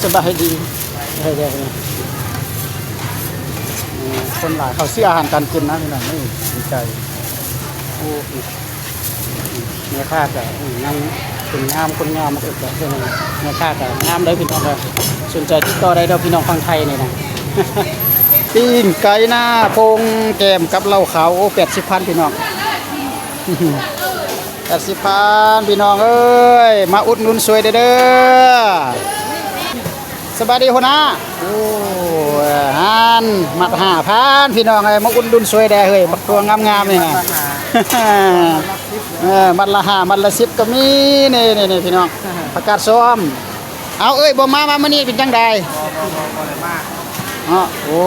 ສະບາຍດີ ເອີ ຄົນຫຼາຍ ເຂົາຊື້ອາຫານການກິນນະພີ່ນ້ອງ. ນີ້ດີໃຈ. ໂອ້ ແມ່ຄ້າກະຍັງເປັນງາມ ຄົນງາມມາເກີດກະເປັນ ແມ່ຄ້າກະງາມເດີພີ່ນ້ອງເດີ. ສົນໃຈຕິດຕໍ່ໄດ້ເດີພີ່ນ້ອງຝັ່ງໄທນີ້ນະ. ປີ້ງໄກ່ໜ້າໂປ່ງ ແກ້ມກັບເຫຼົ້າຂາວ. ໂອ້ ແປດສິບພັນພີ່ນ້ອງ. ແປດສິບພັນພີ່ນ້ອງເອີຍ ມາອຸດໜູນຊ່ວຍເດີ. ສະບາຍດີຫົວໜ້າ. ໂອ້ ຫັ້ນ ມັດຫ້າພັນພີ່ນ້ອງເອີຍ ມາອຸດໜູນຊ່ວຍແດ່ເຮີ້ຍ. ບັກຖົ່ວງາມໆນີ້ນະ ເອີ ມັດລະຫ້າ ມັດລະສິບກໍມີ. ນີ້ໆໆ ພີ່ນ້ອງ ຜັກກາດຊອມ. ເອົາ ເອີຍ ບໍ່ມາ ມາມື້ນີ້ເປັນຈັ່ງໃດ? ບໍ່ ບໍ່ ບໍ່ໄດ້ມາເນາະ. ໂອ້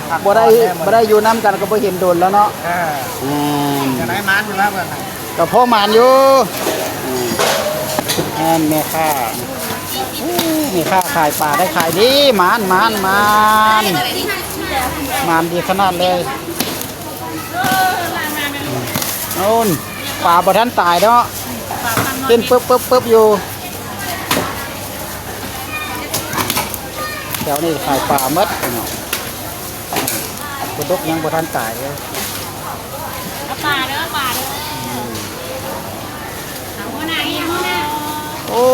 ພັກຜ່ອນແດ່ ບໍ່ໄດ້ ບໍ່ໄດ້ຢູ່ນຳກັນກໍບໍ່ເຫັນດົນແລ້ວເນາະ. ເອີ ອືມ ຈັ່ງໃດ ໝານຢູ່ບໍ່ເພິ່ນນະ? ກໍພໍໝານຢູ່. ອືມ ແມ່ນແມ່ຄ້າ ໂອ້ ແມ່ຄ້າຂາຍປາໄດ້ຂາຍດີ ໝານ ໝານ ໝານ ໝານດີຂະໜາດເລີຍ. ໂອ້ນ ປາບໍ່ທັນຕາຍເນາະ ເຕັ້ນປຶບໆໆຢູ່. ແຖວນີ້ຂາຍປາໝົດເນາະ ປາດຸກຍັງບໍ່ທັນຕາຍເດ້. ເອົາປາເດີ ເອົາປາເດີ. ອືມ ເອົາຫົວໜ້າອີກ ຫົວໜ້າ. ໂອ້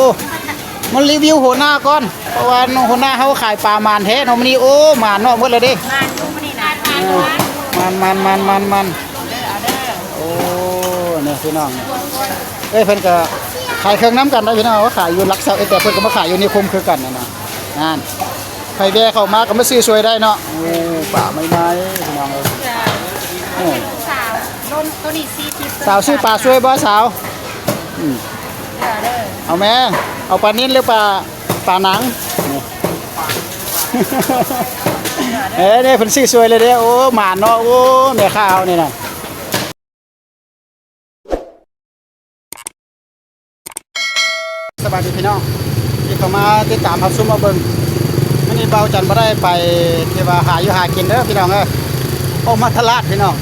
ມາຣີວິວຫົວໜ້າກ່ອນ ເພາະວ່າຫົວໜ້າເຮົາຂາຍປາໝານແທ້ເນາະມື້ນີ້. ໂອ້ ໝານເນາະ ໝົດແລ້ວເດ້ ໝານຢູ່ມື້ນີ້ນະ. ເອີ ໝານໆໆໆໆ. ເອົາເດີ ເອົາເດີ. ໂອ້ ນີ້ພີ່ນ້ອງ ເອີຍ ເພິ່ນກໍຂາຍເຄື່ອງນຳກັນນະພີ່ນ້ອງ ວ່າຂາຍຢູ່ຫຼັກຊາວເອັດ ແຕ່ເພິ່ນກໍມາຂາຍຢູ່ນິຄົມຄືກັນນະ. ນັ້ນ ໃຜແວ່ເຂົ້າມາກໍມາຊື້ຊ່ວຍໄດ້ເນາະ. ໂອ້ ປາໃໝ່ໆ ພີ່ນ້ອງເອີຍ. ເອີ ສາວ ໂລ ໂຕນີ້ສີ່ສິບ. ສາວຊື້ປາຊ່ວຍບໍ່ສາວ? ອືມ ເອົາເດີ ເອົາແມ່ ເອົາປານິນຫຼືປາ ປາໜັງ. ເອີ ເດ້ ເພິ່ນຊື້ຊ່ວຍເລີຍເດ້. ໂອ້ ໝານເນາະ ໂອ້ ແມ່ຄ້າເຮົານີ້ນະ. ສະບາຍດີພີ່ນ້ອງທີ່ເຂົ້າມາຕິດຕາມຮັບຊົມມາເບິ່ງ. ມື້ນີ້ບ່າວຈັນບໍ່ໄດ້ໄປທີ່ວ່າຫາຢູ່ຫາກິນເດີພີ່ນ້ອງເອີຍ. ອອກມາຕະຫຼາດພີ່ນ້ອງ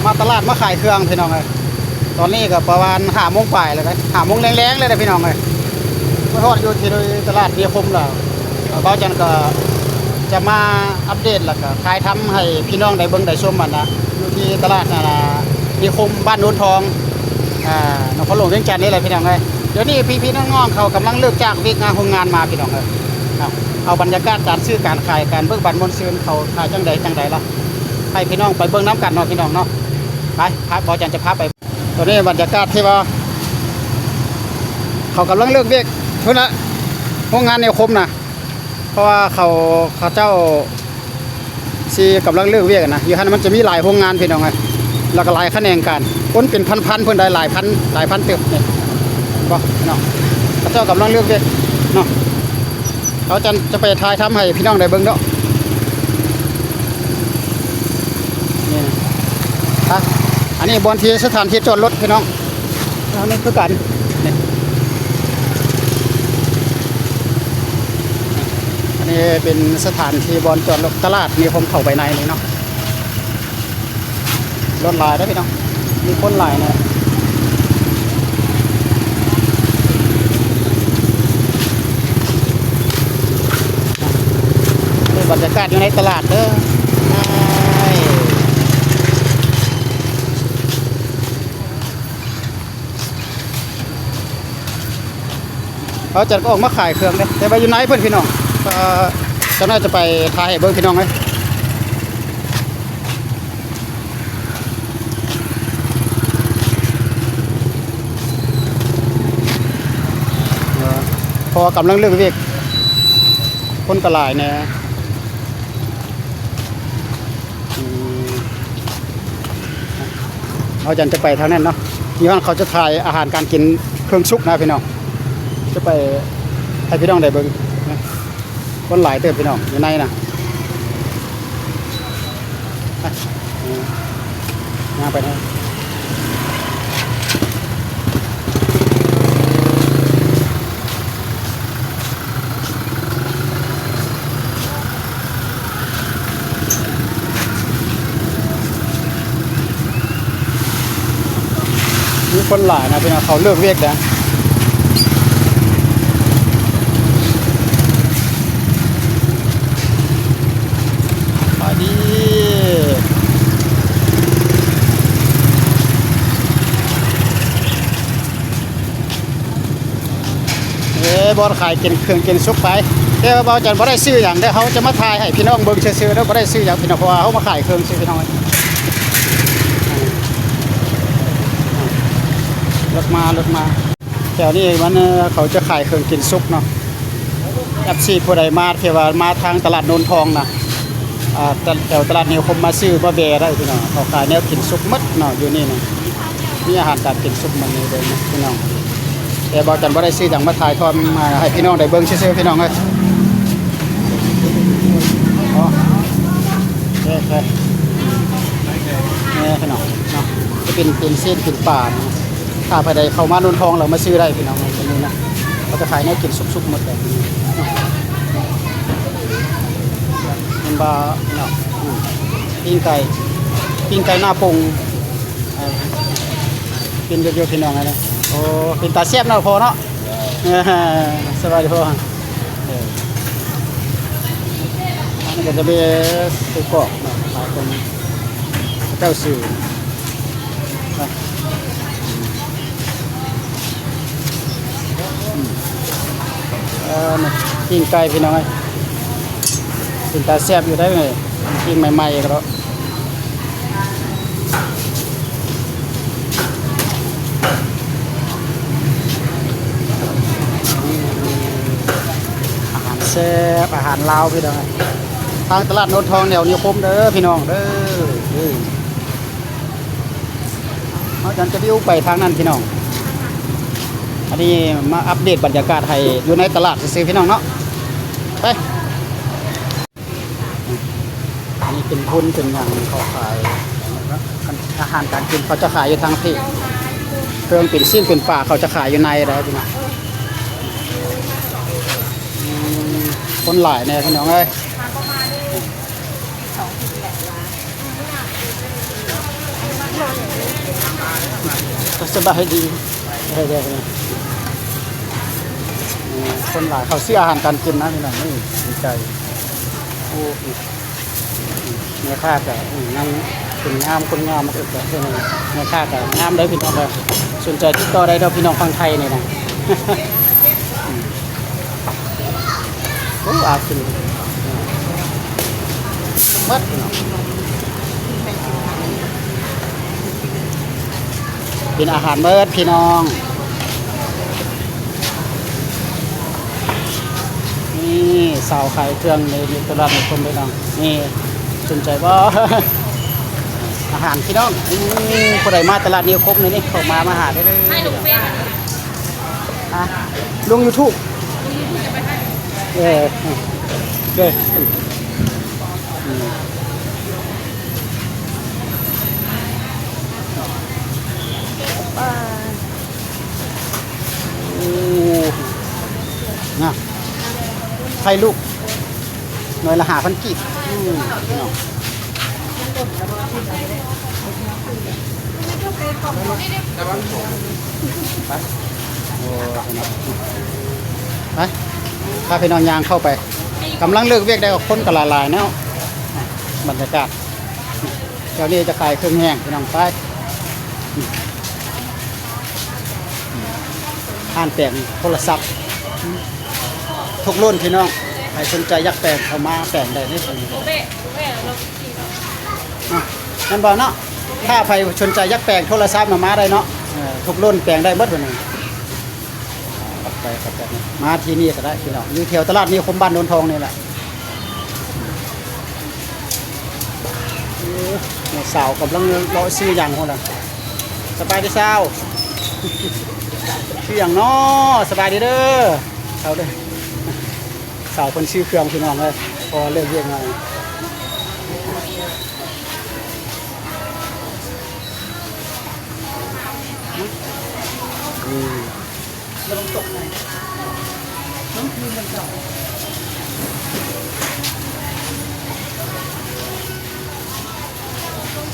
ມາຕະຫຼາດມາຂາຍເຄື່ອງພີ່ນ້ອງເອີຍ. ຕອນນີ້ກໍປະມານຫ້າໂມງປາຍແລ້ວເດ້ ຫ້າໂມງແລງໆ ແລ້ວເດ້ພີ່ນ້ອງເອີຍ. ມາຮອດຢູ່ທີ່ຕະຫຼາດນິຄົມແລ້ວ ບ່າວຈັນກໍຈະມາອັບເດດ ແລ້ວກໍຖ່າຍທຳໃຫ້ພີ່ນ້ອງໄດ້ເບິ່ງໄດ້ຊົມຫັ້ນນະ ຢູ່ທີ່ຕະຫຼາດ ອາ ນິຄົມບ້ານໂນນທອງ ອາ ນະຄອນຫຼວງວຽງຈັນນີ້ແຫຼະພີ່ນ້ອງເອີຍ. ດຽວນີ້ພີ່ໆ ນ້ອງໆ ເຂົາກຳລັງເລີກຈາກວຽກງານໂຮງງານມາພີ່ນ້ອງເອີຍ. ເອົາ ເອົາບັນຍາກາດການຊື້ການຂາຍ ການເບີກບານມ່ວນຊື່ນ ເຂົາຂາຍຈັ່ງໃດຈັ່ງໃດລະ ໃຫ້ພີ່ນ້ອງໄປເບິ່ງນຳກັນເນາະພີ່ນ້ອງເນາະ. ໄປ ພາ ບ່າວຈັນຈະພາໄປ. ຕອນນີ້ບັນຍາກາດທີ່ວ່າເຂົາກຳລັງເລີກວຽກພຸ້ນລະ ໂຮງງານນິຄົມນະ ເພາະວ່າເຂົາ ເຂົາເຈົ້າຊິກຳລັງເລີກວຽກນະ. ຢູ່ຫັ້ນມັນຈະມີຫຼາຍໂຮງງານພີ່ນ້ອງເອີຍ ແລ້ວກໍຫຼາຍຂະແໜງການ ຄົນເປັນພັນໆ ເພິ່ນໄດ້ຫຼາຍພັນ ຫຼາຍພັນເຕີບນີ້ ເຫັນບໍ່ພີ່ນ້ອງ? ເຂົາເຈົ້າກຳລັງເລີກວຽກເນາະ. ເຮົາຈະ ຈະໄປຖ່າຍທຳໃຫ້ພີ່ນ້ອງໄດ້ເບິ່ງເນາະ. ນີ້ນະ ອ່ະ ອັນນີ້ບ່ອນທີ່ສະຖານທີ່ຈອດລົດພີ່ນ້ອງ. ອັນນີ້ຄືກັນ ນີ້ ອັນນີ້ເປັນສະຖານທີ່ບ່ອນຈອດລົດຕະຫຼາດນິຄົມເຂົ້າໄປໃນນີ້ເນາະ. ລົດຫຼາຍເດີພີ່ນ້ອງ ມີຄົນຫຼາຍເນາະ. ນີ້ບັນຍາກາດຢູ່ໃນຕະຫຼາດເດີ. ເຮົາຈະອອກມາຂາຍເຄື່ອງເດ້ ແຕ່ວ່າຢູ່ໃນເພິ່ນພີ່ນ້ອງ. ເອີ ຈັກໜ້ອຍຈະໄປຖ່າຍໃຫ້ເບິ່ງພີ່ນ້ອງເອີຍ. ເອີ ເພາະວ່າກຳລັງເລີກວຽກ ຄົນກໍຫຼາຍແດ່. ອືມ ເຮົາຈະ ຈະໄປທາງນັ້ນເນາະ. ຢູ່ຫັ້ນເຂົາຈະຂາຍອາຫານການກິນ ເຄື່ອງສຸກນະພີ່ນ້ອງ. ຈະໄປໃຫ້ພີ່ນ້ອງໄດ້ເບິ່ງນະ. ຄົນຫຼາຍເຕີບພີ່ນ້ອງ ຢູ່ໃນນະ. ໄປ ເອີ ຍ່າງໄປນະ. ມີຄົນຫຼາຍນະພີ່ນ້ອງ ເຂົາເລີກວຽກແລ້ວ. ບ່ອນຂາຍກິນເຄື່ອງກິນສຸກໄປ. ແຕ່ວ່າບ່າວຈັນບໍ່ໄດ້ຊື້ຫຍັງເດີ້, ເຮົາຈະມາຖ່າຍໃຫ້ພີ່ນ້ອງເບິ່ງຊື່ໆເດີ້, ບໍ່ໄດ້ຊື້ຫຍັງພີ່ນ້ອງ, ເພາະວ່າເຮົາມາຂາຍເຄື່ອງຊື່ພີ່ນ້ອງ. ລົດມາ ລົດມາ. ແຖວນີ້ມັນ ເຂົາຈະຂາຍເຄື່ອງກິນສຸກເນາະ. ເອັຟຊີ ຜູ້ໃດມາ ທີ່ວ່າມາທາງຕະຫຼາດໂນນທອງນະ ອ່າ ແຖວຕະຫຼາດນິຄົມ ມາຊື້ມາແວ່ໄດ້ພີ່ນ້ອງ, ເຂົາຂາຍແນວກິນສຸກໝົດເນາະ ຢູ່ນີ້ນະ. ມີອາຫານການກິນສຸກໝົດນີ້ເດີພີ່ນ້ອງ. ແຕ່ບ່າວຈັນບໍ່ໄດ້ຊື້ຫຍັງມາຖ່າຍທອດ ອ່າ ໃຫ້ພີ່ນ້ອງໄດ້ເບິ່ງຊື່ໆ ພີ່ນ້ອງເອີຍ. ອໍ ແຊບໆ ນີ້ພີ່ນ້ອງເນາະ, ຈະເປັນຕີນຊີ້ນ ຕີນປາເນາະ. ຖ້າໃຜໃດເຂົ້າມາໂນນທອງແລ້ວມາຊື້ໄດ້ພີ່ນ້ອງ, ຕົວນີ້ນະ ເຂົາຈະຂາຍແນວກິນສຸກໆໝົດເລີຍ. ແມ່ນບໍ່ເນາະ? ອືມ ປີ້ງໄກ່ ປີ້ງໄກ່ໜ້າປົງ ເອີ ກິນເຍອະໆ ພີ່ນ້ອງເອີຍ. ໂອ້ ເປັນຕາແຊບເນາະພໍ່ເນາະ. ສະບາຍດີພໍ່. ເອີ ອັນນີ້ກໍຈະເປັນໄສ້ກອກເນາະ, ຫຼາຍຄົນເຈົ້າຊື້. ເອີ ປີ້ງໄກ່ພີ່ນ້ອງເອີຍ, ເປັນຕາແຊບຢູ່ໄດ໋ ປີ້ງໃໝ່ໆ ກໍ ອາຫານແຊບ ອາຫານລາວພີ່ນ້ອງ, ທາງຕະຫຼາດໂນນທອງແນວນິຄົມເດີພີ່ນ້ອງເດີ. ເຮົາຈະ ຈະວິວໄປທາງນັ້ນພີ່ນ້ອງ. ອັນນີ້ມາອັບເດດບັນຍາກາດໃຫ້ຢູ່ໃນຕະຫຼາດຊື່ໆ ພີ່ນ້ອງເນາະ. ໄປ ອັນນີ້ເປັນບຸນເປັນຫຍັງເຂົາຂາຍ ອາຫານການກິນເຂົາຈະຂາຍຢູ່ທາງພີ້, ເຄື່ອງເປັນຊີ້ນເປັນປາເຂົາຈະຂາຍຢູ່ໃນເດີພີ່ນ້ອງ. ອືມ ຄົນຫຼາຍແດ່ພີ່ນ້ອງເອີຍ. ສະບາຍດີ ເອີ ຄົນຫຼາຍ ເຂົາຊື້ອາຫານການກິນນະພີ່ນ້ອງ. ນີ້ດີໃຈ ໂອ້ ແມ່ຄ້າກໍ ອືມ ຍັງເປັນງາມ ຄົນງາມ ແມ່ຄ້າກໍງາມເດີພີ່ນ້ອງເດີ. ສົນໃຈຕິດຕໍ່ໄດ້ເດີພີ່ນ້ອງຝັ່ງໄທນີ້ນະ. ໂອ້ ອາກິນໝົດເນາະ, ເປັນອາຫານໝົດພີ່ນ້ອງ. ນີ້ສາວຂາຍເຄື່ອງໃນ ໃນຕະຫຼາດໃນຄົມເດີພີ່ນ້ອງ. ນີ້ ສົນໃຈບໍ່? ອາຫານພີ່ນ້ອງ. ອືມ ຜູ້ໃດມາຕະຫຼາດນິຄົມນີ້ ນີ້ເຂົ້າມາ ມາຫາໄດ້ເລີຍ. ຮະ ລົງຢູທູບ. ເອີ ເອີ ອືມ ໂອ້ ນະ ໄຂ່ລູກ ໜ່ວຍລະຫ້າພັນກີບ. ອືມ ພີ່ນ້ອງ ໄປ ໂອ້ ພີ່ນ້ອງ ໄປ ພາພີ່ນ້ອງຍ່າງເຂົ້າໄປ. ກຳລັງເລີກວຽກໄດ້ ຄົນກໍຫຼາຍໆ ເນາະ. ບັນຍາກາດ ແຖວນີ້ຈະຂາຍເຄື່ອງແຫ້ງພີ່ນ້ອງ. ໄປ ຮ້ານແປງໂທລະສັບ ທຸກລຸ້ນພີ່ນ້ອງ, ໃຜສົນໃຈຢາກແປງເຂົ້າມາແປງໄດ້ເດ້. ອ່ະ ແມ່ນບໍ່ເນາະ? ຖ້າໃຜສົນໃຈຢາກແປງໂທລະສັບນະ ມາໄດ້ເນາະ. ເອີ ທຸກລຸ້ນແປງໄດ້ເບິດ ເພິ່ນ ຂອບໃຈ ຂອບໃຈ. ມາທີ່ນີ້ກໍໄດ້ພີ່ນ້ອງ, ຢູ່ແຖວຕະຫຼາດນິຄົມບ້ານໂນນທອງນີ້ແຫຼະ. ໂອ້ ແມ່ສາວກຳລັງເລາະຊື້ຫຍັງພຸ້ນນະ. ສະບາຍດີສາວ, ຊື່ຫຍັງເນາະ? ສະບາຍດີເດີ ສາວເດີ. ສາວເພິ່ນຊື້ເຄື່ອງພີ່ນ້ອງເອີຍ, ເພາະວ່າເລີກວຽກມາ. ອືມ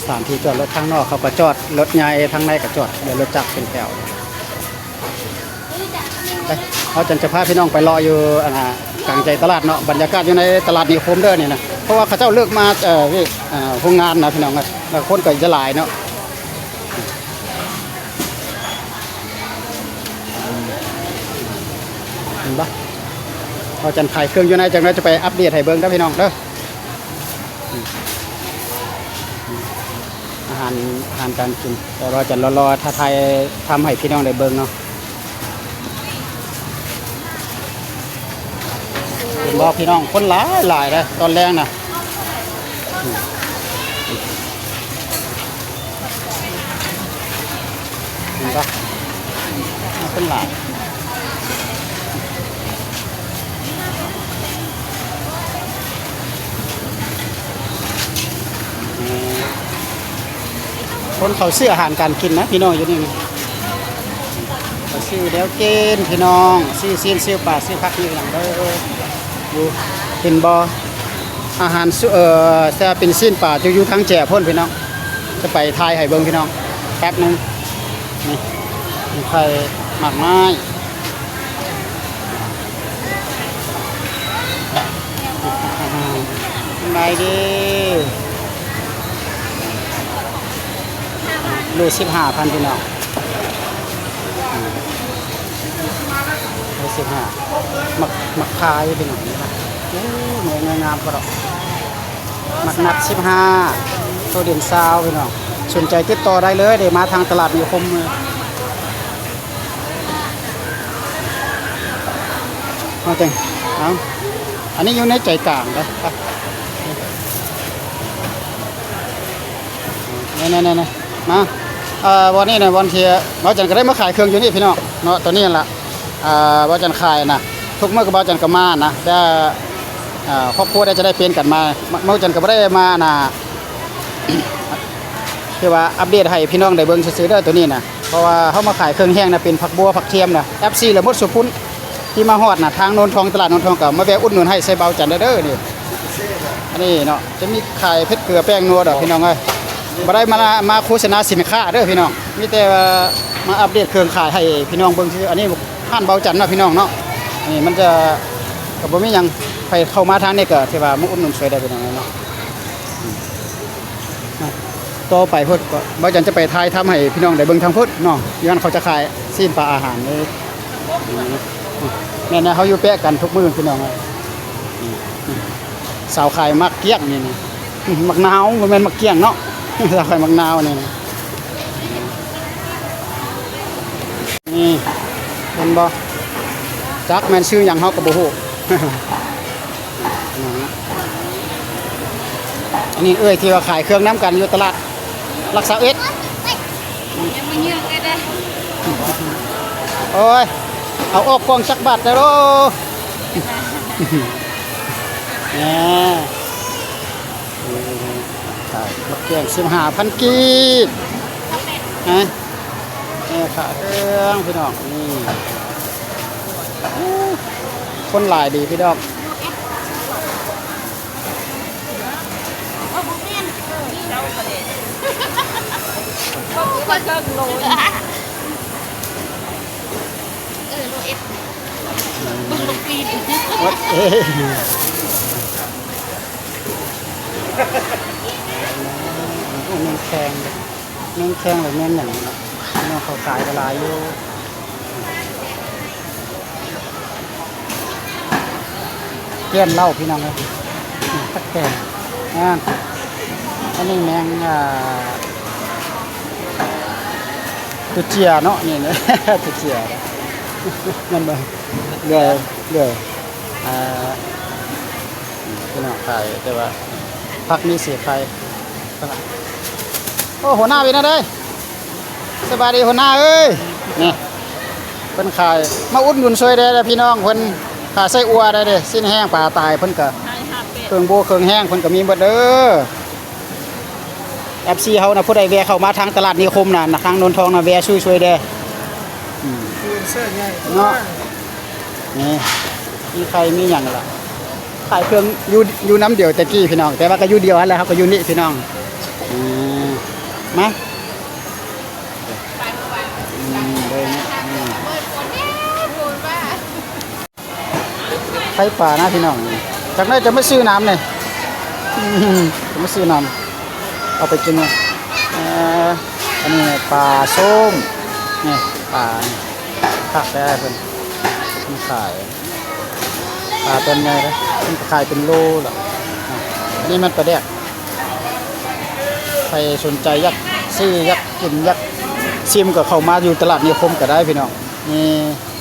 ສະຖານທີ່ຈອດລົດທາງນອກເຂົາກໍຈອດລົດໃຫຍ່, ທາງໃນກໍຈອດ ແລ້ວລົດຈັກເປັນແຖວ. ໄປ ເຮົາຈັ່ງຈະພາພີ່ນ້ອງໄປເລາະຢູ່ ອັນນ່າ ກາງໃຈຕະຫຼາດເນາະ, ບັນຍາກາດຢູ່ໃນຕະຫຼາດນິຄົມເດີນີ້ນະ, ເພາະວ່າເຂົາເຈົ້າເລີກມາ ເອີ ໂຮງງານນະພີ່ນ້ອງເອີຍ, ແລ້ວຄົນກໍຈະຫຼາຍເນາະ. ບໍ່ ເຮົາຈະຂາຍເຄື່ອງຢູ່ໃນ ຈັກໜ້ອຍຈະໄປອັບເດດໃຫ້ເບິ່ງເດີພີ່ນ້ອງເດີ. ອາຫານ ອາຫານການກິນ ແຕ່ວ່າຈະລໍໆ ຖ້າຖ່າຍທຳໃຫ້ພີ່ນ້ອງໄດ້ເບິ່ງເນາະ. ເຫັນບໍ່ພີ່ນ້ອງ ຄົນຫຼາຍໆ ເດ້ຕອນແລງນະ. ເຫັນປະ ຄົນຫຼາຍ. ຄົນເຂົາຊື້ອາຫານການກິນນະພີ່ນ້ອງ ຢູ່ນີ້ນະ. ໄປຊື້ແນວກິນພີ່ນ້ອງ ຊື້ຊີ້ນ ຊື້ປາ ຊື້ຜັກ ຊື້ຫຍັງເດີ. ຢູ່ ເຫັນບໍ່ ອາຫານຊຸ ເອີ ແຕ່ເປັນຊີ້ນປາ ຈະຢູ່ທາງແຈພຸ້ນພີ່ນ້ອງ. ຈະໄປຖ່າຍໃຫ້ເບິ່ງພີ່ນ້ອງ ແປັບໜຶ່ງ. ນີ້ ມີໄຂ່ ໝາກໄມ້. ສະບາຍດີ. ໂລສິບຫ້າພັນພີ່ນ້ອງ ໂລສິບຫ້າ. ໝາກ ໝາກພາຍພີ່ນ້ອງ ໂອ້ ໜ່ວຍງາມໆ ກະດອກ. ໝາກນັດສິບຫ້າ ໂຕເດັ່ນຊາວພີ່ນ້ອງ. ສົນໃຈຕິດຕໍ່ໄດ້ເລີຍ ເດ້ມາທາງຕະຫຼາດນິຄົມ. ເອົາຈັ່ງ ເອົາ ອັນນີ້ຢູ່ໃນໃຈກາງເດ້. ໄປ ນີ້ໆໆໆ ມາ ເອີ ບ່ອນນີ້ນະ ບ່ອນທີ່ບ່າວຈັນກະໄດ້ມາຂາຍເຄື່ອງຢູ່ນີ້ພີ່ນ້ອງເນາະ. ໂຕນີ້ຫັ້ນລະ ເອີ ບ່າວຈັນຂາຍນະ ທຸກມື້ກະບ່າວຈັນກະມານະ ແຕ່ ເອີ ຄອບຄົວໄດ້ ຈະໄດ້ປ່ຽນກັນມາ. ບ່າວຈັນກະບໍ່ໄດ້ມານະ ຄືວ່າອັບເດດໃຫ້ພີ່ນ້ອງໄດ້ເບິ່ງຊື່ໆ ເດີ ໂຕນີ້ນະ. ເພາະວ່າເຮົາມາຂາຍເຄື່ອງແຫ້ງນະ ເປັນຜັກບົ່ວ ຜັກທຽມນະ ເອັຟຊີ ລະໝົດສຸພຸ້ນ ທີ່ມາຮອດນະ ທາງໂນນທອງ ຕະຫຼາດໂນນທອງ ກະມາແວະອຸດໜູນໃຫ້ ໃສ່ບ່າວຈັນໄດ້ເດີ. ນີ້ ອັນນີ້ເນາະ ຈະມີຂາຍເຜັດເກືອ ແປ້ງນົວດອກພີ່ນ້ອງເອີຍ. ບໍ່ໄດ້ມາ ມາໂຄສະນາສິນຄ້າເດີພີ່ນ້ອງ ມີແຕ່ວ່າມາອັບເດດເຄື່ອງຂາຍໃຫ້ພີ່ນ້ອງເບິ່ງຊື່. ອັນນີ້ຮ້ານບ່າວຈັນເນາະພີ່ນ້ອງເນາະ. ນີ້ມັນຈະ ກະບໍ່ມີຫຍັງ ໃຜເຂົ້າມາທາງນີ້ກະຖືວ່າມາອຸດໜູນຊ່ວຍໄດ້ພີ່ນ້ອງເນາະ. ອືມ ຕໍ່ໄປພຸ້ນ ບ່າວຈັນຈະໄປຖ່າຍທຳໃຫ້ພີ່ນ້ອງໄດ້ເບິ່ງທາງພຸ້ນເນາະ. ຢູ່ຫັ້ນເຂົາຈະຂາຍຊີ້ນປາອາຫານເດ້. ອືມ ແມ່ນແລ້ວ ເຮົາຢູ່ແປະກັນທຸກມື້ພີ່ນ້ອງເອີຍ. ອືມ ສາວຂາຍໝາກກ້ຽງນີ້ນະ ໝາກນາວ ບໍ່ແມ່ນໝາກກ້ຽງເນາະ ສາວຂາຍໝາກນາວນີ້ນະ. ນີ້ ເຫັນບໍ່ ຈັກແມ່ນຊື່ຫຍັງເຮົາກະບໍ່ຮູ້. ອັນນີ້ເອື້ອຍທີ່ວ່າຂາຍເຄື່ອງນຳກັນຢູ່ຕະຫຼາດຫຼັກຊາວເອັດ. ໂອ້ຍ ເອົາອອກກ້ອງຈັກບາດແດ່ໂລ. ແນ່ ຂາຍໝາກກ້ຽງສິບຫ້າພັນກີບນະ. ແມ່ຄ້າເຄື່ອງພີ່ນ້ອງ ນີ້ ໂອ້ ຄົນຫຼາຍດີພີ່ນ້ອງ. ເອີ ໂລເອັດ ເບິ່ງລູກປີນ ໂອ້ຍ ແມງແຄງ ແມງແຄງ ຫຼືແມງຫຍັງນີ້ລະ ພີ່ນ້ອງ ເຂົາຂາຍກະຫຼາຍຢູ່. ແກ່ນເຫຼົ້າພີ່ນ້ອງເອີຍ ຕັກແກ່ນ ອ່າ ອັນນີ້ແມງ ອ່າ ຕຸເຈຍເນາະ ນີ້ ຕຸເຈຍ ແມ່ນບໍ່ ເດືອຍ ເດືອຍ ອ່າ ພີ່ນ້ອງຂາຍ ແຕ່ວ່າຜັກມີເສໄຂ່. ໂອ້ ຫົວໜ້າເປັນແນວໃດ? ສະບາຍດີຫົວໜ້າເອີຍ ນີ້ ເພິ່ນຂາຍ ມາອຸດໜູນຊ່ວຍແດ່ພີ່ນ້ອງ ເພິ່ນຂາຍໄສ້ອົ່ວໄດ້ເດ້ ຊີ້ນແຫ້ງ ປາຕາຍ ເພິ່ນກະ ເຄື່ອງໂບ້ເຄື່ອງແຫ້ງ ເພິ່ນກະມີໝົດເດີ. ເອັຟຊີ ເຮົານະ ຜູ້ໃດແວ່ເຂົ້າມາທາງຕະຫຼາດນິຄົມນະ ທາງໂນນທອງນະ ແວ່ຊ່ວຍໆແດ່ ອືມ ເນາະ. ນີ້ ມີໄຂ່ມີຫຍັງລະ ຂາຍເຄື່ອງຢູ່ ຢູ່ນຳດຽວແຕ່ກີ້ພີ່ນ້ອງ ແຕ່ວ່າກະຢູ່ດຽວຫັ້ນແຫຼະ ເຮົາກະຢູ່ນີ້ພີ່ນ້ອງ. ອືມ ມາ ອືມ ເບິ່ງ ອືມ ໄຂ່ປານະພີ່ນ້ອງ ຈັກໜ້ອຍຈະມາຊື້ນ້ຳນີ້ ຈະມາຊື້ນ້ຳ ເອົາໄປກິນນີ້. ເອີ ອັນນີ້ປາສົ້ມ ນີ້ປາ ນີ້ ຄັກແທ້ເພິ່ນ. ຂາຍ ປາຕົວໃຫຍ່ເດ້ ເພິ່ນກໍຂາຍເປັນໂລລະ. ອັນນີ້ແມ່ນປາແດກ ໃຜສົນໃຈຢາກຊື້ ຢາກກິນ ຢາກຊິມ ກໍເຂົ້າມາຢູ່ຕະຫຼາດນິຄົມກໍໄດ້ພີ່ນ້ອງ. ນີ້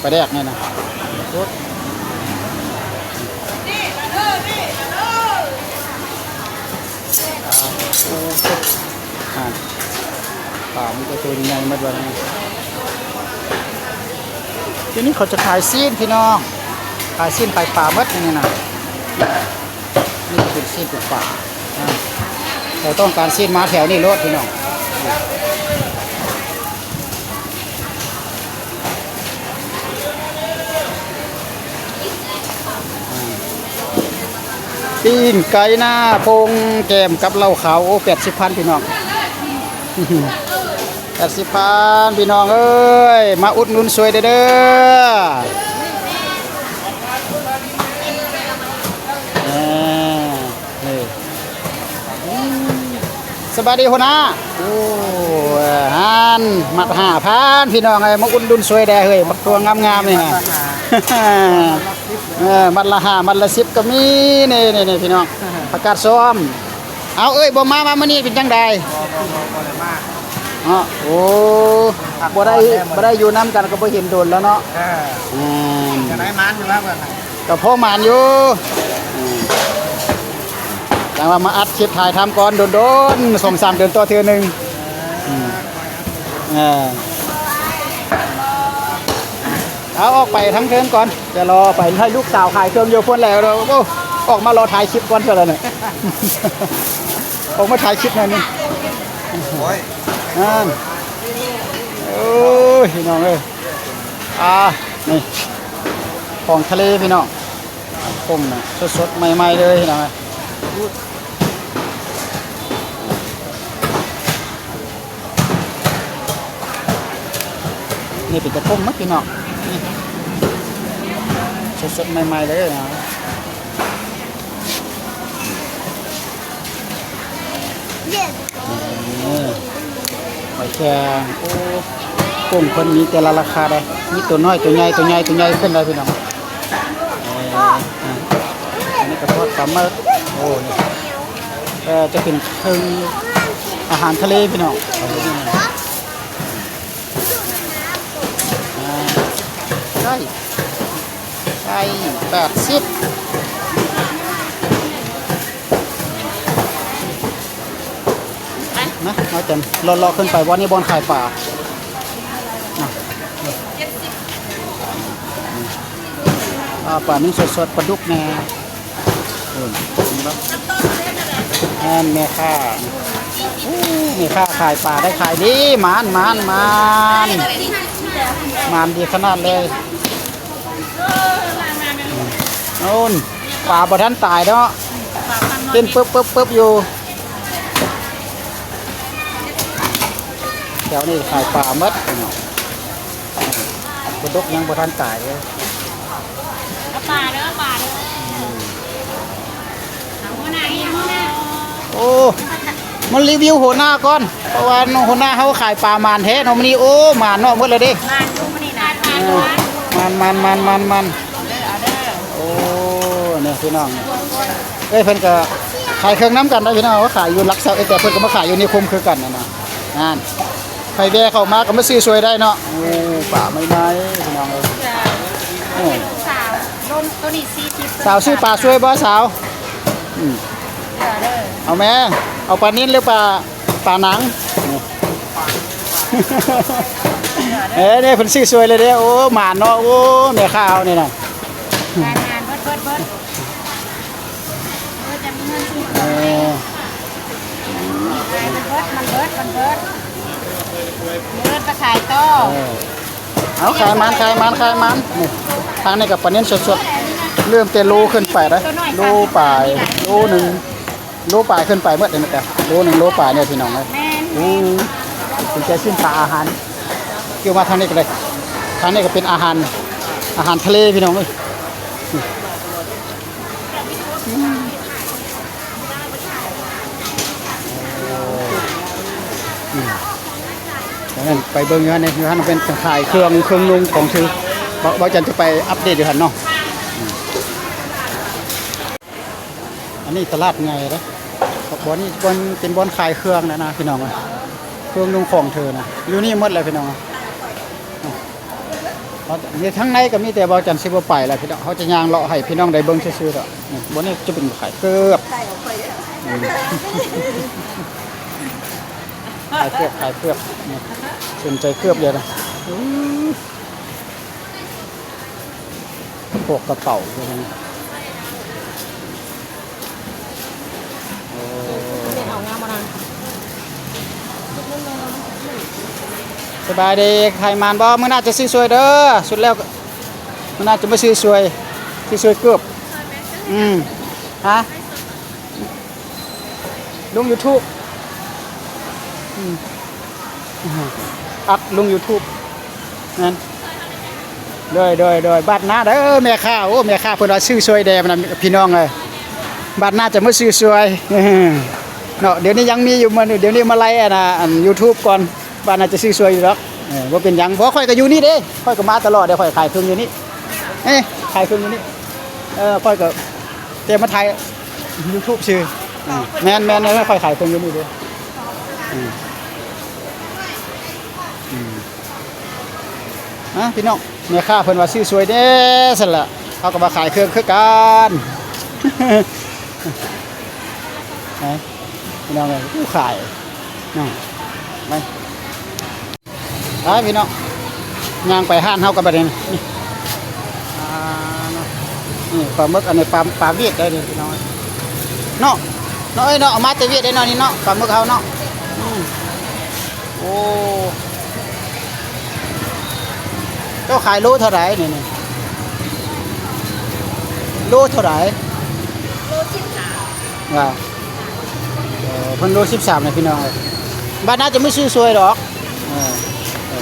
ປາແດກນີ້ນະ ອ່າ ປາມັນກໍຕົວໃຫຍ່ໝົດວ່າ. ທີນີ້ເຂົາຈະຂາຍຊີ້ນພີ່ນ້ອງ ຂາຍຊີ້ນຂາຍປາໝົດນີ້ນະ. ນີ້ເປັນຊີ້ນເປັນປາ ອ່າ ໃຜຕ້ອງການຊີ້ນມາແຖວນີ້ໂລດພີ່ນ້ອງ. ປີ້ງໄກ່ໜ້າໂປ່ງແກ້ມກັບເຫຼົ້າຂາວ ໂອ້ ແປດສິບພັນພີ່ນ້ອງ ແປດສິບພັນພີ່ນ້ອງເອີຍ ມາອຸດໜູນຊ່ວຍເດີ ເດີ. ເອີ ນີ້ ສະບາຍດີຫົວໜ້າ. ໂອ້ ຫັ້ນ ມັດຫ້າພັນພີ່ນ້ອງເອີຍ ມາອຸດໜູນຊ່ວຍແດ່ເຮີ້ຍ ບັກຖົ່ວງາມໆນີ້ນະ. ເອີ ມັດລະຫ້າ ມັດລະສິບກໍມີ ນີ້ໆໆ ພີ່ນ້ອງ ປາກາດຊ້ອມ. ເອົາ ເອີຍ ບໍ່ມາ ມາມື້ນີ້ເປັນຈັ່ງໃດ? ບໍ່ ບໍ່ ບໍ່ໄດ້ມາເນາະ. ໂອ້ ພັກຜ່ອນແດ່ ບໍ່ໄດ້ ບໍ່ໄດ້ຢູ່ນຳກັນກໍບໍ່ເຫັນດົນແລ້ວເນາະ. ເອີ ອືມ ຈັ່ງໃດ ໝານຢູ່ບໍ່ເບິ່ງ? ກໍພໍໝານຢູ່ ອືມ ຈັ່ງວ່າມາອັດຄລິບຖ່າຍທຳກ່ອນ ດົນໆ ສອງສາມເດືອນຕໍ່ເທື່ອໜຶ່ງ. ເອີ ອືມ ເອີ ເອົາ ອອກໄປທາງເທິງກ່ອນ ດຽວລໍໄປໃຫ້ລູກສາວຂາຍເຄື່ອງຢູ່ພຸ້ນແຫຼະ. ໂອ້ ອອກມາລໍຖ່າຍຄລິບກ່ອນເທື່ອລະນີ້ ອອກມາຖ່າຍຄລິບໜ້ອຍໜຶ່ງ. ໂອ້ຍ ນັ້ນ ໂອ້ຍ ພີ່ນ້ອງເອີຍ ອ່າ ນີ້ ຂອງທະເລພີ່ນ້ອງ ກົ້ງນະ ສົດໆ ໃໝ່ໆ ເລີຍພີ່ນ້ອງເອີຍ. ນີ້ເປັນຕະກົ້ງໝົດພີ່ນ້ອງ ນີ້ ສົດໆ ໃໝ່ໆ ເລີຍນະ. ນີ້ ຫອຍແຄງ ໂອ້ ກຸ້ງເພິ່ນມີແຕ່ລະລາຄາໃດ໋ ມີໂຕນ້ອຍ ໂຕໃຫຍ່ ໂຕໃຫຍ່ ໂຕໃຫຍ່ຂຶ້ນໄດ໋ພີ່ນ້ອງ. ເອີ ອ່າ ອັນນີ້ກໍທອດປາໝຶກ ໂອ້ ນີ້ ເອີ ຈະເປັນເຄື່ອງອາຫານທະເລພີ່ນ້ອງ. ອ່າ ໄກ່ ໄກ່ ແປດສິບ ມາ ເຮົາຈະເລາະໆ ຂຶ້ນໄປ ບ່ອນນີ້ບ່ອນຂາຍປາ ອ່ະ ອ່າ ປາໜຶ້ງສົດໆ ປາດຸກແດ່. ໂອ້ຍ ເຫັນບໍ່ ແມ່ນແມ່ຄ້າ ໂອ້ ແມ່ຄ້າຂາຍປາໄດ້ຂາຍດີ ໝານ ໝານ ໝານ ໝານດີຂະໜາດເລີຍ. ໂອ້ນ ປາບໍ່ທັນຕາຍເນາະ ເຕັ້ນປຶບໆໆຢູ່. ແຖວນີ້ຂາຍປາໝົດເນາະ ປາດຸກຍັງບໍ່ທັນຕາຍເດ້. ເອົາປາເດີ ເອົາປາເດີ ເອົາຫົວໜ້າ ເອົາຫົວໜ້າ. ໂອ້ ມາຣີວິວຫົວໜ້າກ່ອນ ເພາະວ່າຫົວໜ້າເຮົາຂາຍປາໝານແທ້ເນາະມື້ນີ້. ໂອ້ ໝານເນາະ ໝົດແລ້ວເດ້ ໝານຢູ່ມື້ນີ້ນະ ເອີ ໝານໆໆໆໆ. ເດີ ເອົາເດີ ໂອ້ ນີ້ພີ່ນ້ອງ ເອີຍ ເພິ່ນກໍຂາຍເຄື່ອງນຳກັນນະພີ່ນ້ອງ ເຂົາຂາຍຢູ່ຫຼັກຊາວເອັດ ແຕ່ເພິ່ນກໍມາຂາຍຢູ່ນິຄົມຄືກັນນະ ນັ້ນ ໃຜແວ່ເຂົ້າມາກໍມາຊື້ຊ່ວຍໄດ້ເນາະ. ໂອ້ ປາໃໝ່ໆ ພີ່ນ້ອງເອີຍ ໂອ້ ສາວ ໂລ ໂຕນີ້ສີ່ສິບ ສາວຊື້ປາຊ່ວຍບໍ່ສາວ? ອືມ ເອົາແມ່ ເອົາປານິນຫຼືປາ ປາໜັງ ເອີ ນີ້ເພິ່ນຊື້ຊ່ວຍເລີຍເດ້. ໂອ້ ໝານເນາະ ໂອ້ ແມ່ຄ້າເຮົານີ້ນະ ຂາຍໝານເບິດໆໆ ເອີ ຈະມີເງິນຊື້ ເອີ ຂາຍມັນເບິດ ມັນເບິດ ມັນເບິດ ເບິດໄປຂາຍຕໍ່ ເອີ ເອົາ ຂາຍມັນ ຂາຍມັນ ຂາຍມັນ. ນີ້ ທາງນີ້ກໍປານິນສົດໆ ເລີ່ມແຕ່ໂລຂຶ້ນໄປເດ້ ໂລປາຍ ໂລໜຶ່ງ ໂລປາຍຂຶ້ນໄປໝົດເດ້ ແມ່ນແຕ່ໂລໜຶ່ງໂລປາຍນີ້ພີ່ນ້ອງເອີຍ. ແມ່ນ ໂອ້ ເປັນແຕ່ຊີ້ນປາອາຫານ ກ່ຽວມາທາງນີ້ກໍໄດ້ ທາງນີ້ກໍເປັນອາຫານ ອາຫານທະເລພີ່ນ້ອງເອີຍ. ອືມ ອືມ ອັນນັ້ນໄປເບິ່ງຢູ່ຫັ້ນ ຢູ່ຫັ້ນເປັນຂາຍເຄື່ອງ ເຄື່ອງນຸ່ງຂອງຖື. ບ່າວ ບ່າວຈັນຈະໄປອັບເດດຢູ່ຫັ້ນເນາະ. ອັນນີ້ຕະຫຼາດໃຫຍ່ເດ້. ບ່ອນນີ້ບ່ອນ ເປັນບ່ອນຂາຍເຄື່ອງນະ ນະ ພີ່ນ້ອງເອີຍ. ເຄື່ອງນຸ່ງຂອງເທີນະ ຢູ່ນີ້ໝົດແຫຼະພີ່ນ້ອງເອີຍ. ເຮົາ ນີ້ທາງໃນກໍມີ ແຕ່ບ່າວຈັນຊິບໍ່ໄປແລ້ວພີ່ນ້ອງ. ເຮົາຈະຍ່າງເລາະໃຫ້ພີ່ນ້ອງໄດ້ເບິ່ງຊື່ໆດອກ. ນີ້ ບ່ອນນີ້ຈະເປັນຂາຍເກີບ. ອືມ ຂາຍເກີບ ຂາຍເກີບ. ນີ້ ສົນໃຈເກີບເລີຍນະ. ອືມ ພວກກະເປົາ ໂອ້ ສະບາຍດີ ຂາຍໝານບໍ່? ມື້ໜ້າຈະຊື້ຊ່ວຍເດີ ສຸດແລ້ວ ມື້ໜ້າຈະມາຊື້ຊ່ວຍ ຊື້ຊ່ວຍເກີບ. ອືມ ຮະ? ລົງຢູທູບ ອືມ ອັບລົງຢູທູບ ແມ່ນ ໂດຍ ໂດຍ ໂດຍ ບາດໜ້າເດີແມ່ຄ້າ. ໂອ້ ແມ່ຄ້າເພິ່ນວ່າຊື້ຊ່ວຍແດ່ນະ ພີ່ນ້ອງເອີຍ. ບາດໜ້າຈະມາຊື້ຊ່ວຍເນາະ. ດຽວນີ້ຍັງມີຢູ່ ມື້ ດຽວນີ້ມາໄລ່ອັນ ອັນຢູທູບກ່ອນ. ວ່າໜ້າຈະຊື້ຊ່ວຍຢູ່ດອກ. ເອີ ບໍ່ເປັນຫຍັງ ເພາະຂ້ອຍກໍຢູ່ນີ້ເດ້ ຂ້ອຍກໍມາຕະຫຼອດເດ້ ຂ້ອຍຂາຍເຄື່ອງຢູ່ນີ້ ເອີ ຂາຍເຄື່ອງຢູ່ນີ້. ເອີ ຂ້ອຍກໍແຕ່ມາຖ່າຍຢູທູບຊື່. ອືມ ແມ່ນໆ ຂ້ອຍຂາຍເຄື່ອງຢູ່ນີ້ເດ້. ອືມ ອືມ ມາພີ່ນ້ອງ ແມ່ຄ້າເພິ່ນວ່າຊື້ຊ່ວຍແດ່ຊັ້ນລະ ເຮົາກໍມາຂາຍເຄື່ອງຄືກັນ. ໄປ ພີ່ນ້ອງເອີຍ ຜູ້ຂາຍເນາະ ໄປ ໄປພີ່ນ້ອງ ຍ່າງໄປຮ້ານເຮົາກັນບັດນີ້. ນີ້ ອ່າ ເນາະ ນີ້ປາໝຶກ ອັນນີ້ປາ ປາຫວຽດໄດ໋ນີ້ພີ່ນ້ອງເນາະ ເນາະເອີຍເນາະ ເອົາມາແຕ່ຫວຽດໄດ໋ເນາະ ນີ້ເນາະ ປາໝຶກເຮົາເນາະ. ອືມ ໂອ້ ເຈົ້າຂາຍໂລເທົ່າໃດນີ້? ນີ້ ໂລເທົ່າໃດ? ໂລສິບຫ້າ ວ່າ ເອີ ເພິ່ນໂລສິບສາມນະພີ່ນ້ອງເອີຍ. ບາດໜ້າຈະມາຊື້ຊ່ວຍດອກ. ເອີ ເອີ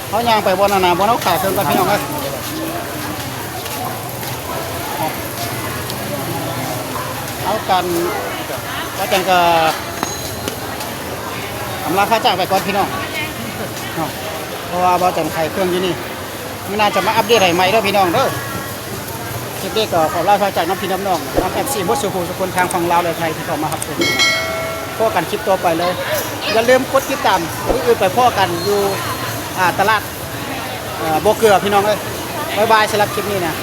ເຮົາຍ່າງໄປບ່ອນນັ້ນນະ ບ່ອນເຮົາຂາຍເຄື່ອງກັນ ພີ່ນ້ອງເອີຍ. ເອົາກັນ ບ່າວຈັນກໍອຳລາພາຈາກໄປກ່ອນພີ່ນ້ອງເນາະ ເພາະວ່າບ່າວຈັນຂາຍເຄື່ອງຢູ່ນີ້ ມື້ໜ້າຈະມາອັບເດດໃຫ້ໃໝ່ເດີພີ່ນ້ອງເດີ. ຄລິບນີ້ກໍຂໍລາພາຈາກນຳພີ່ນຳນ້ອງ ນຳເອັຟຊີໝົດສູ່ຜູ້ສູ່ຄົນ ທາງຝັ່ງລາວ ແລະ ໄທ ທີ່ເຂົ້າມາຮັບຊົມ. ພໍ້ກັນຄລິບຕໍ່ໄປເລີຍ. ຢ່າລືມກົດຕິດຕາມ. ມື້ອື່ນໄປພໍ້ກັນຢູ່ ອ່າ ຕະຫຼາດ ເອີ ບໍ່ເກືອ ພີ່ນ້ອງເອີຍ. ບາຍບາຍ ສຳລັບຄລິບນີ້ນະ.